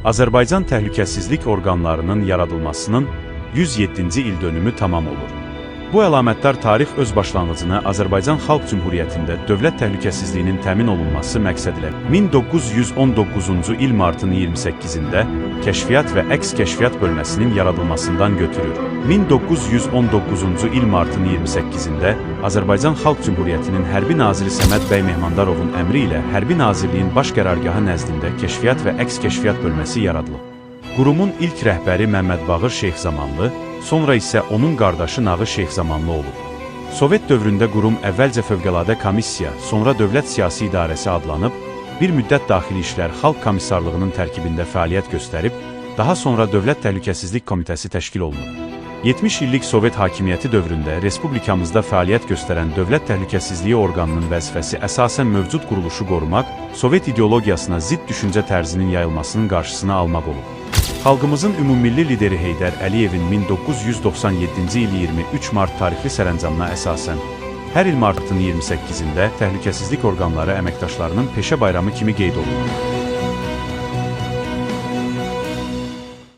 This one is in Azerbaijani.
Azərbaycan təhlükəsizlik orqanlarının yaradılmasının 107-ci ildönümü tamam olur. Bu əlamətdar tarix öz başlanğıcını Azərbaycan Xalq Cümhuriyyətində dövlət təhlükəsizliyinin təmin olunması məqsədilə 1919-cu il martın 28-də Kəşfiyyat və Əks Kəşfiyyat bölməsinin yaradılmasından götürür. 1919-cu il martın 28-də Azərbaycan Xalq Cümhuriyyətinin Hərbi Naziri Səməd bəy Mehmandarovun əmri ilə Hərbi Nazirliyin Baş Qərargahı nəzdində Kəşfiyyat və Əks Kəşfiyyat bölməsi yaradılıb. Qurumun ilk rəhbəri Məmmədbağır Şeyxzamanlı, sonra isə onun qardaşı Nağı Şeyxzamanlı olub. Sovet dövründə qurum əvvəlcə Fövqəladə Komissiya, sonra Dövlət Siyasi İdarəsi adlanıb, bir müddət Daxili İşlər Xalq Komissarlığının tərkibində fəaliyyət göstərib, daha sonra Dövlət Təhlükəsizlik Komitəsi təşkil olunub. 70 illik Sovet hakimiyyəti dövründə respublikamızda fəaliyyət göstərən Dövlət Təhlükəsizliyi orqanının vəzifəsi əsasən mövcud quruluşu qorumaq, Sovet ideologiyasına zidd düşüncə tərzinin yayılmasının qarşısını almaq olub. Xalqımızın ümummilli lideri Heydər Əliyevin 1997-ci il 23 mart tarixli sərəncamına əsasən hər il martın 28-də təhlükəsizlik orqanları əməkdaşlarının peşə bayramı kimi qeyd olunur.